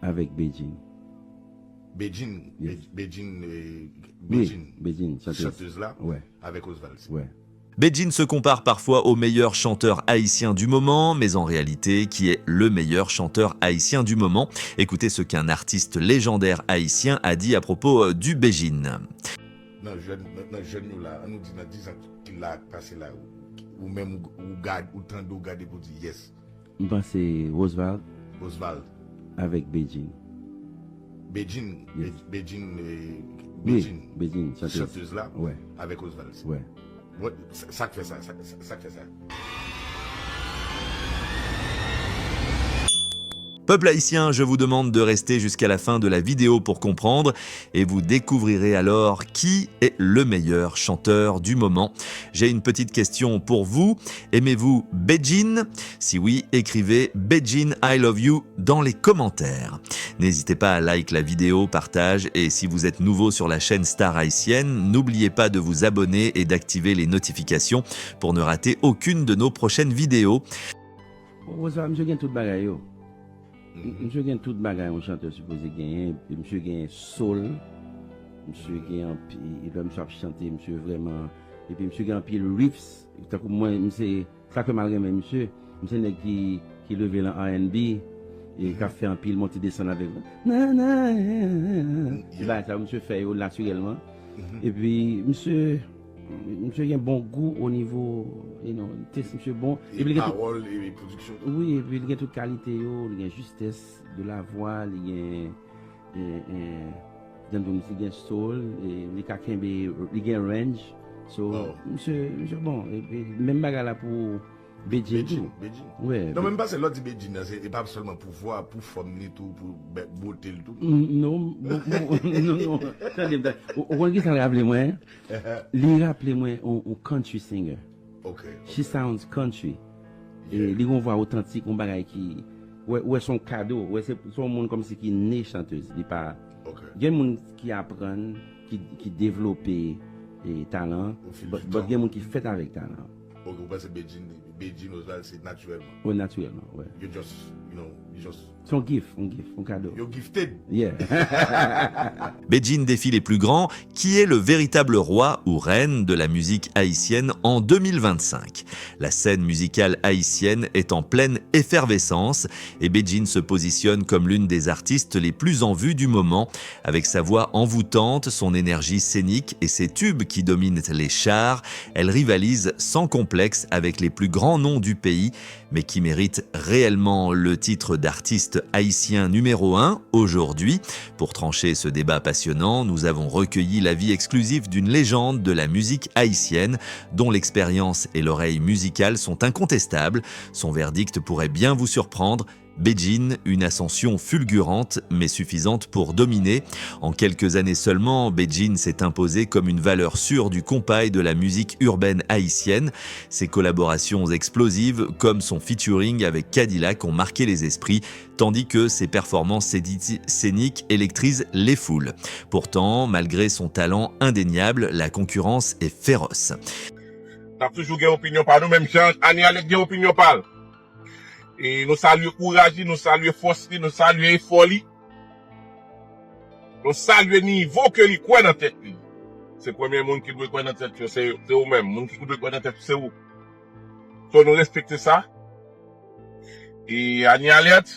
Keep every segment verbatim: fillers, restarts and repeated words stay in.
Avèk Bedjine. Bedjine, Yes. Bedjine, euh, Wi, Bedjine, Bedjine, chanteuse. Chanteuse la, Ouais, avec Osvaldi. Ouais. Bedjine se compare parfois au meilleur chanteur haïtien du moment, mais en réalité, qui est le meilleur chanteur haïtien du moment ? Écoutez ce qu'un artiste légendaire haïtien a dit à propos euh, du Bedjine. Nan jèn, nan, nan jèn yo la, an nou di nan diz an ki la pase la, ou, ou menm ou, ou gad, ou tande, ou gade pou di yes. M panse Rosevald Osvaldi avèk Bedjine. Bedjine, Yes. Be- Bedjine, euh, Wi, Bedjine, Bedjine, chanteuse. Chanteuse la, Ouais, avec Osvaldi. Ouais. Bon, sa sa k fè sa, sa- sa- sa k fè sa. Peuple haïtien, je vous demande de rester jusqu'à la fin de la vidéo pour comprendre et vous découvrirez alors qui est le meilleur chanteur du moment. J'ai une petite question pour vous. Aimez-vous Bedjine ? Si oui, écrivez Bedjine I love you dans les commentaires. N'hésitez pas à like la vidéo, partage et si vous êtes nouveau sur la chaîne Star Haïtienne, n'oubliez pas de vous abonner et d'activer les notifications pour ne rater aucune de nos prochaines vidéos. Rosevald, misye gen tout bagay yo. M- Misye gen tout bagay yon chantè sipoze genyen. Epi misye gen soul. Misye gen anpi, lè misye ap chante, misye vrèman. Epi misye gen anpil riffs. Tankou mwen, misye, sa fè m al renmen misye. Misye nèg ki, ki leve lan R and B, e k ap fè anpil monte desann avèk. Nan, nan, nan, nan. Ti bagay sa yo, misye fè yo natirèlman. Epi, misye, misye gen bon gou o nivo, you know, tès misye bon. Epi li gen tout, Pawòl e pwodiksyon. Wi, epi li gen tout kalite yo, li gen justès de la vwa, li gen, e, e, jan pou m di, gen soul, e, li ka kenbe, li gen range. So, Oh. misye, misye bon, epi menm bagay la pou Bedjine Bedjine, tou. Bedjine. Wè. Non, men m panse lè w di Bedjine, se, e pa sèlman pou vwa, pou fòm li tou, pou bè- bote l tou. Mm, non, bon, bon, non, non. Tande, tande. Ou, ou konn ki sa l raple mwen? Li raple mwen on, on country singer. Ok. She sounds country. E li gon vwa otantik, yon bagay ki, wè, wè se yon kado, wè se se yon moun kòmsi ki ne chantèz, li pa, Ok. Gen moun ki aprann, ki, ki devlope e, talan, Au fil but, du but temps. Gen moun ki fèt avèk talan. Ok, ou panse Bedjine, Bedjine Osvaldi se natirèlman. Wi, natirèlman, wè. You just, you know, you just. Se yon gift, yon gift, yon kado. You're gifted. Yeah. Bedjine défie les plus grands, qui est le véritable roi ou reine de la musique haïtienne en deux mille vingt-cinq ? La scène musicale haïtienne est en pleine effervescence et Bedjine se positionne comme l'une des artistes les plus en vue du moment. Avec sa voix envoûtante, son énergie scénique et ses tubes qui dominent les charts, elle rivalise sans complexe avec les plus grands noms du pays, mais qui mérite réellement le titre d'artiste haïtien numéro un aujourd'hui ? Pour trancher ce débat passionnant, nous avons recueilli l'avis exclusif d'une légende de la musique haïtienne, dont l'expérience et l'oreille musicale sont incontestables. Son verdict pourrait bien vous surprendre. Bedjine, une ascension fulgurante mais suffisante pour dominer. En quelques années seulement, Bedjine s'est imposé comme une valeur sûre du compas et de la musique urbaine haïtienne. Ses collaborations explosives, comme son featuring avec K D I L A K, ont marqué les esprits, tandis que ses performances scéni- scéniques électrisent les foules. Pourtant, malgré son talent indéniable, la concurrence est féroce. N ap toujou gen opinyon pa nou, menm jan Annie Alerte gen opinyon pa l. E nou salye kouraj li, nou salye fòs li, nou salye efò li. Nou salye nivo ke li kwè nan tèt li. Se premye moun ki dwe kwè nan tèt yo, se se ou menm. Moun ki dwe kwè nan tèt yo, se ou. So, nou respekte sa. E Annie Alerte,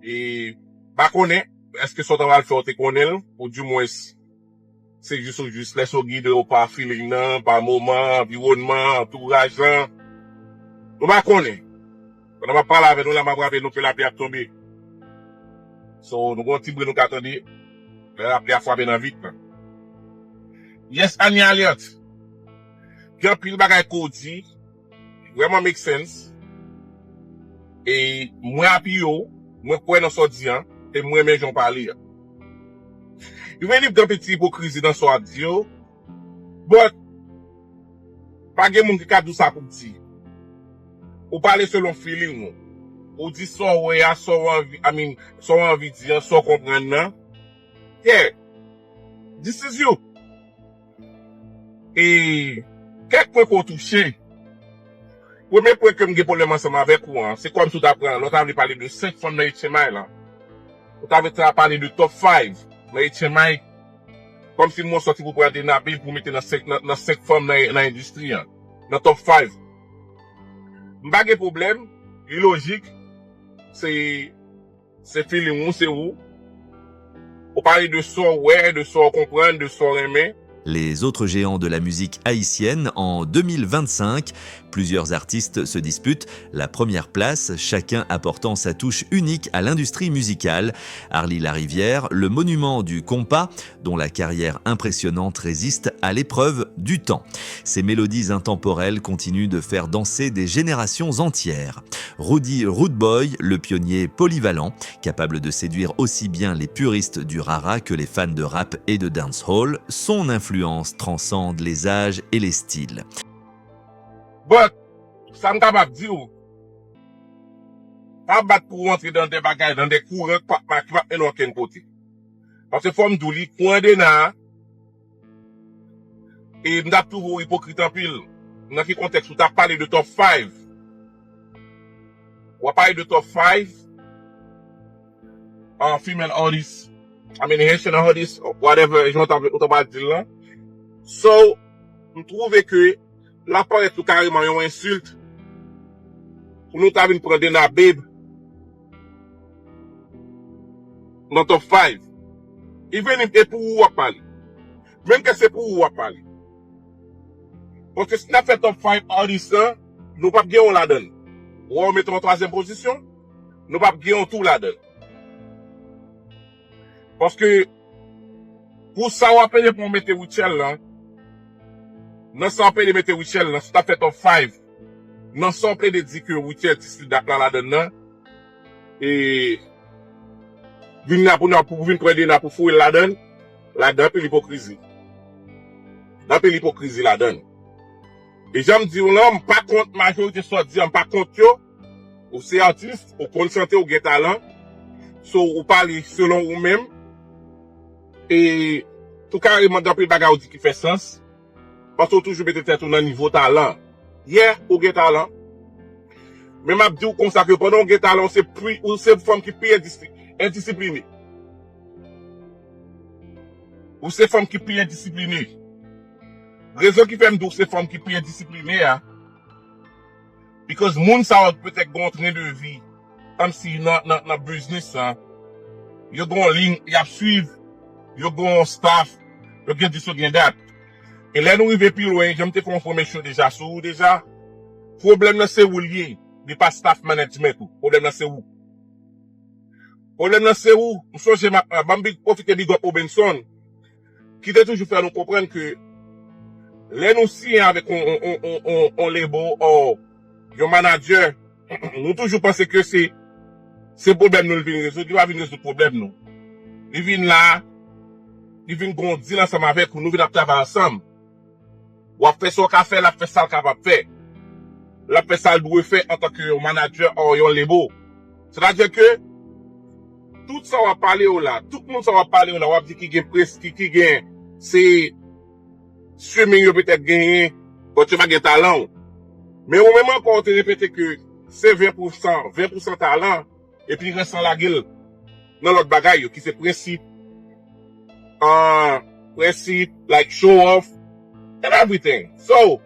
e pa konnen, èske sa w ta pral fè, w te konnen l, ou dimwens, se jis ou jis lèse w gide w pa feeling nan, pa moman, anviwònman, antouraj lan. Nou pa konnen. Pandan m ap pale avè nou la, m ap raple nou ke lapli ap tonbe. So, nou gon ti bri nou ka tande lè lapli a frape nan vit lan. Yes, Annie Alerte. Gen anpil bagay ke w di, vrèman make sense. E mwen apiye w, mwen kwè nan sa w di an, e mwen renmen jan w pale an. Even if gen anpil ti ipokrizi nan sa w ap di yo, but pa gen moun ki ka di w sa pou w di. Ou pale selon feeling ou. Ou di sa w wè a, sa w anvi, I mean, sa w anvi di an, sa w konprann nan. Yeah. This is you. E kèk pwen ke w touche, Premye pwen ke m gen pwoblèm ansanm avèk ou an, se kòmsi w ta pran, lè w ta vle pale de senk fanm nan H M I la. Ou ta vle ta pale de top five nan H M I. Kòmsi mwen sòti pou pran Dena Babe pou mete nan senk, nan, nan senk fanm nan, nan endistri an. Nan top five. M pa gen pwoblèm, li lojik, se, se feeling ou, se ou. Ou pale de sa w wè, de sa w konprann, de sa w renmen. Les autres géants de la musique haïtienne en deux mille vingt-cinq. Plusieurs artistes se disputent la première place, chacun apportant sa touche unique à l'industrie musicale. Arly Larivière, le monument du compas, dont la carrière impressionnante résiste à l'épreuve du temps. Ses mélodies intemporelles continuent de faire danser des générations entières. Roody Roodboy, le pionnier polyvalent, capable de séduire aussi bien les puristes du rara que les fans de rap et de dancehall, son influence transcende les âges et les styles. But, sa m kapab di w, pa bat pou w antre nan de bagay, nan de kouran k p ap, ki p ap mennen w okenn kote. Paske fò m di w, li kouran Dena, e m t ap twouve w ipokrit anpil. Nan ki kontèks ou t ap pale de top five? W ap pale de top five uh, female artist, I mean Haitian artist, whatever, jan w ta, w ta pral di l lan. So, m twouve ke l ap parèt tou kareman yon ensilt pou nou ta vin pran Dena Babe nan top five. Even if e pou ou w ap pale. Menm ke se pou ou w ap pale. Paske si n ap fè top five artist lan, nou p ap gen yon ladan l. Ou wè, w mete yon twazyèm pozisyon, nou p ap gen yon tou ladan l. Paske pou sa w ap pede pou w mete Rutshelle lan, nan sa w ap pede mete Rutshelle lan, si w t ap fè top five, nan sa w ap pede di ke Rutshelle ti slidak la ladan nan, e vin la pou, pou vin pran Dena pou foure l ladan l, la gen anpil ipokrizi. Gen anpil ipokrizi ladan l. E jan m di w lan, m pa kont majorite sa w di an, m pa kont yo. Ou se atis, ou konn chante, ou gen talan. So, ou pale selon ou menm. E tou kareman, gen anpil bagay ou di ki fè sans. Paske ou toujou mete tèt ou nan nivo talan. Yeah, ou gen talan. Men m ap di w konsa ke pandan w gen talan, ou se pi, ou se fanm ki pi endisi-, endisipline. Ou se fanm ki pi endisipline. Rezon ki fè m di w se fanm ki pi endisipline a, because moun sa yo petèt gen yon tren de vi, kòmsi nan, nan, nan biznis lan, yo gen yon liy y ap swiv, yo gen yon staff, yo gen dis, yo gen dat. E lè nou rive pi lwen, jan m te fè yon premye show deja sou ou deja, pwoblèm nan se ou l ye, li pa staff management ou. Pwoblèm nan se ou. Pwoblèm nan se ou. M sonje m ap, ban m big, pwofite big up Obenson, ki te toujou fè nou konprann ke lè nou siyen avèk on, on, on, on, on, on label or yon manager, nou toujou panse ke se, se pwoblèm nou l vin rezoud, li pa vin rezoud pwoblèm nou. Li vin la, li vin grandi ansanm avèk ou, nou vin ap travay ansanm. W ap fè sa w ka fè, l ap fè sa l kapab fè. L ap fè sa l dwe fè antanke yon manager or yon label. Sètadi ke tout sa w ap pale yo la, tout moun sa w ap pale yo la, w ap di ki gen pres, ki, ki gen, se streaming yo petèt genyen, but yo pa gen talan w. Men ou menm ankò, ou te repete ke se ven pou san, ven pou san talan, epi rès lan lage l nan lòt bagay yo, ki se prensip, uh, prensip, like show off, and everything. So,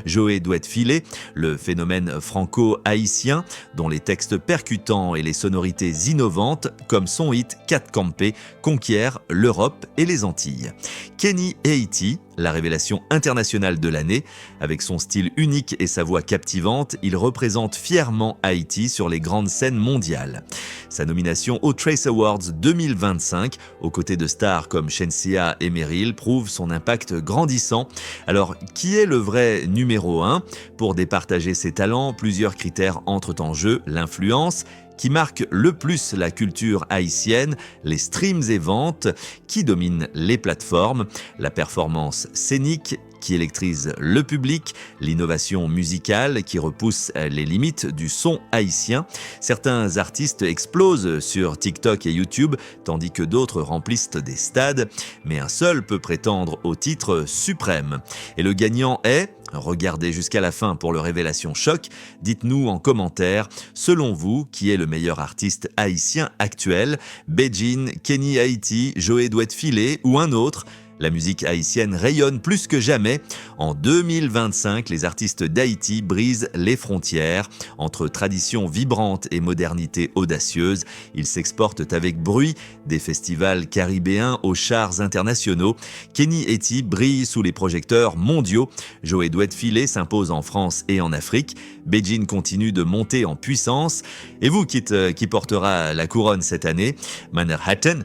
Joé Doit Filé, le phénomène franco-haïtien, dont les textes percutants et les sonorités innovantes, comme son hit Cat Campe, conquiert l'Europe et les Antilles. Kenny Haiti, la révélation internationale de l'année, avec son style unique et sa voix captivante, il représente fièrement Haïti sur les grandes scènes mondiales. Sa nomination aux Trace Awards deux mille vingt-cinq, aux côtés de stars comme Shenseea et Meryl, prouve son impact grandissant. Alors, qui est le vrai numéro un ? Pour départager ces talents, plusieurs critères entrent en jeu, l'influence, qui marque le plus la culture haïtienne, les streams et ventes, qui dominent les plateformes, la performance scénique, qui électrise le public, l'innovation musicale qui repousse les limites du son haïtien. Certains artistes explosent sur TikTok et YouTube, tandis que d'autres remplissent des stades, mais un seul peut prétendre au titre suprême. Et le gagnant est Regardez jusqu'à la fin pour le révélation choc. Dites-nous en commentaire, selon vous, qui est le meilleur artiste haïtien actuel ? Bedjine, Kenny Haiti, Joe Dwet Filé ou un autre ? La musique haïtienne rayonne plus que jamais. En deux mille vingt-cinq, les artistes d'Haïti brisent les frontières. Entre traditions vibrantes et modernité audacieuse, ils s'exportent avec bruit des festivals caribéens aux charts internationaux. Kenny Haiti brille sous les projecteurs mondiaux. Joe Dwet Filé s'impose en France et en Afrique. Bedjine continue de monter en puissance. Et vous, qui, euh, qui portera la couronne cette année ? Manhattan.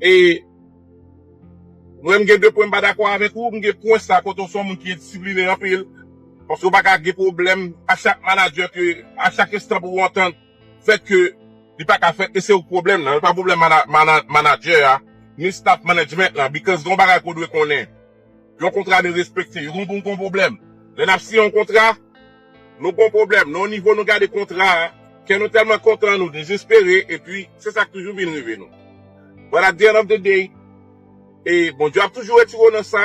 E mwen, m gen de pwen m pa dakò avèk ou. M gen pwen sa kote w se yon moun ki endisipline anpil. Paske w pa ka gen pwoblèm a chak manadjè ke, a chak enstan pou w antann fèt ke li pa ka fèt, e se ou k pwoblèm nan. E pa pwoblèm mana- mana- manadjè a, ni staff management lan, because gen yon bagay ke w dwe konnen. Yon kontra nou respekte, yo gen pou n gen pwoblèm. Lè n ap siyen yon kontra, nou gen pwoblèm. Nan yon nivo nou gade kontra a, kè nou tèlman kontan, nou dezespere, epi se sa k toujou vin rive nou. But at the end of the day, e Bondye ap toujou retire w nan sa,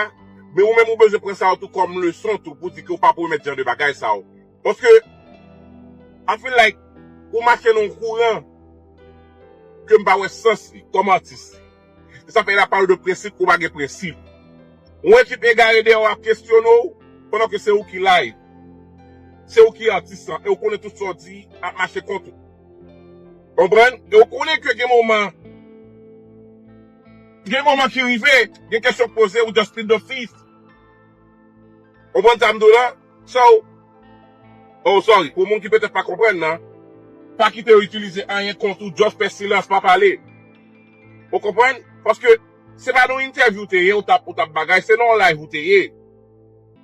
men ou menm ou bezwen pran sa yo tou kòm leson tou pou di ke w pa pwomèt jan de bagay sa yo. Paske, I feel like, ou mache nan yon kouran ke m pa wè sans li kòm atis. E sa fè l ap pale de prensip, ou pa gen prensip. Yon ekip egare dèyè w ap kesyone w, pandan ke se ou ki live. Se ou ki atis lan, e ou konnen tout sa w di ap mache kont ou. Konprann? E ou konnen ke gen moman, gen moman ki rive, gen kesyon k poze, ou just plead the fifth. Konprann sa m di w la? So, oh sorry, pou moun ki petèt pa konprann nan, pa kite yo itilize anyen kont ou, just fè silans, pa pale. Ou konprann? Paske se pa nan yon entèvyou w te ye, ou t ap, ou t ap bagay, se nan yon live ou te ye.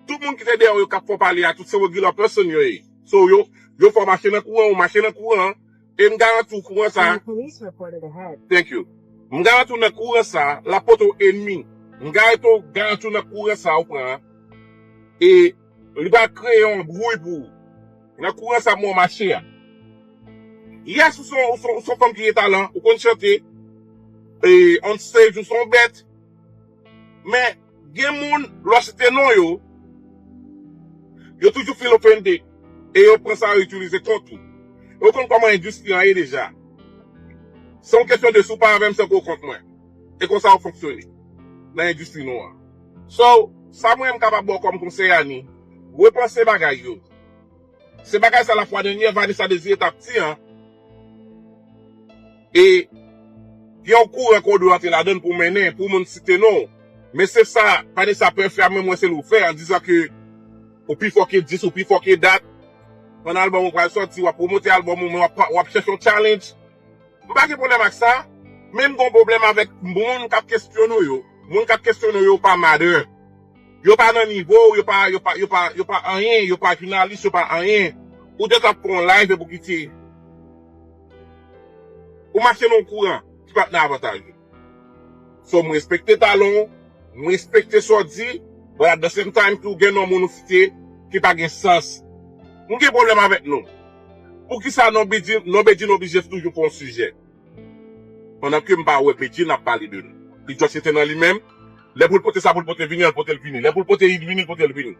Tout moun ki te dèyè w yo k ap fè w pale a, tout se regular person yo ye. So, yo, yo fè w mache nan kouran, ou mache nan kouran an. E m garanti w kouran sa. Thank you. M garanti w nan kouran sa, l ap pote w enmi. M garanti w, garanti w nan kouran sa ou pran an. E li va kreye yon bwouy pou ou. Nan kouran sa m wè w mache a. Yes, ou se yon, ou se yon, ou se yon fanm ki gen talan, ou konn chante. E on stage, ou se yon bèt. Men, gen moun, lè w site non yo, yo toujou feel offended. E yo pran sa yo itilize kont ou. Yo konn kòman endistri an ye deja. Se yon kesyon de si w pa avè m, se ke w kont mwen. E konsa yo fonksyone nan endistri nou an. So, sa mwen m kapab ba w kòm konsèy, Annie, repanse bagay yo. Se bagay sa lafwa dènyè Vanessa Désiré t ap di an. E gen yon kouran ke w dwe antre ladan l pou w mennen, pou moun site non w. Men se sa Vanessa Pè fè a, mwen mwen se l ou fè, an dizan ke ou pi fò ke dis, ou pi fò ke dat. Pandan albòm ou pral sòti, w ap pwomote albòm ou, men w ap, w ap chèche yon challenge. M pa gen pwoblèm ak sa, men m gen yon pwoblèm avèk moun k ap kesyone w yo. Moun k ap kesyone w yo pa matter. Yo pa nan nivo w, yo pa, yo pa, yo pa, yo pa anyen, yo pa jounalis, yo pa anyen. Ou just ap fè yon live epi w kite. Ou mache nan yon kouran ki pa t nan avantaj ou. So, m respekte talan w, m respekte sa w di, but at the same time tou, gen non moun ou site ki pa gen sans. M gen pwoblèm avèk non. Poukisa non Bedjine, non Bedjine oblije toujou fè yon sijè? Pandan ke m pa wè Bedjine ap pale de nou. Li just rete nan li menm. Lè pou l pote sa pou l pote vini an, l pote l vini. Lè pou l pote hit vini, l pote l vini.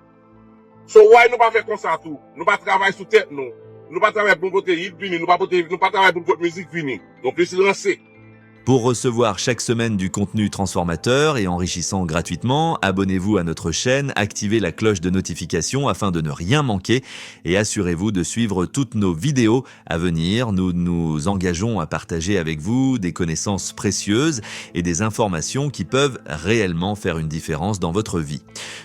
So why nou pa fè konsa tou? Nou pa travay sou tèt nou. Nou pa travay pou n pote hit vini, nou pa pote, nou pa travay pou n pote mizik vini. Nou plis ranse. Pour recevoir chaque semaine du contenu transformateur et enrichissant gratuitement, abonnez-vous à notre chaîne, activez la cloche de notification afin de ne rien manquer et assurez-vous de suivre toutes nos vidéos à venir. Nous nous engageons à partager avec vous des connaissances précieuses et des informations qui peuvent réellement faire une différence dans votre vie.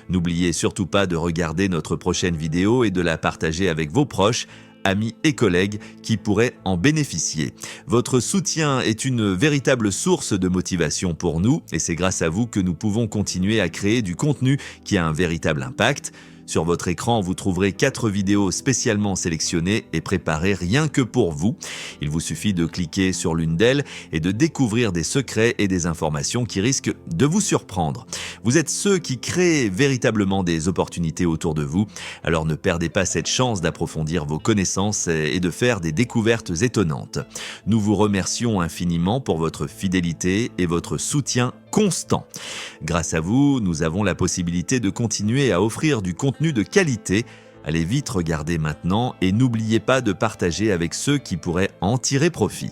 N'oubliez surtout pas de regarder notre prochaine vidéo et de la partager avec vos proches, amis et collègues qui pourraient en bénéficier. Votre soutien est une véritable source de motivation pour nous et c'est grâce à vous que nous pouvons continuer à créer du contenu qui a un véritable impact. Sur votre écran, vous trouverez quatre vidéos spécialement sélectionnées et préparées rien que pour vous. Il vous suffit de cliquer sur l'une d'elles et de découvrir des secrets et des informations qui risquent de vous surprendre. Vous êtes ceux qui créent véritablement des opportunités autour de vous. Alors ne perdez pas cette chance d'approfondir vos connaissances et de faire des découvertes étonnantes. Nous vous remercions infiniment pour votre fidélité et votre soutien constant. Grâce à vous, nous avons la possibilité de continuer à offrir du contenu de qualité. Allez vite regarder maintenant et n'oubliez pas de partager avec ceux qui pourraient en tirer profit.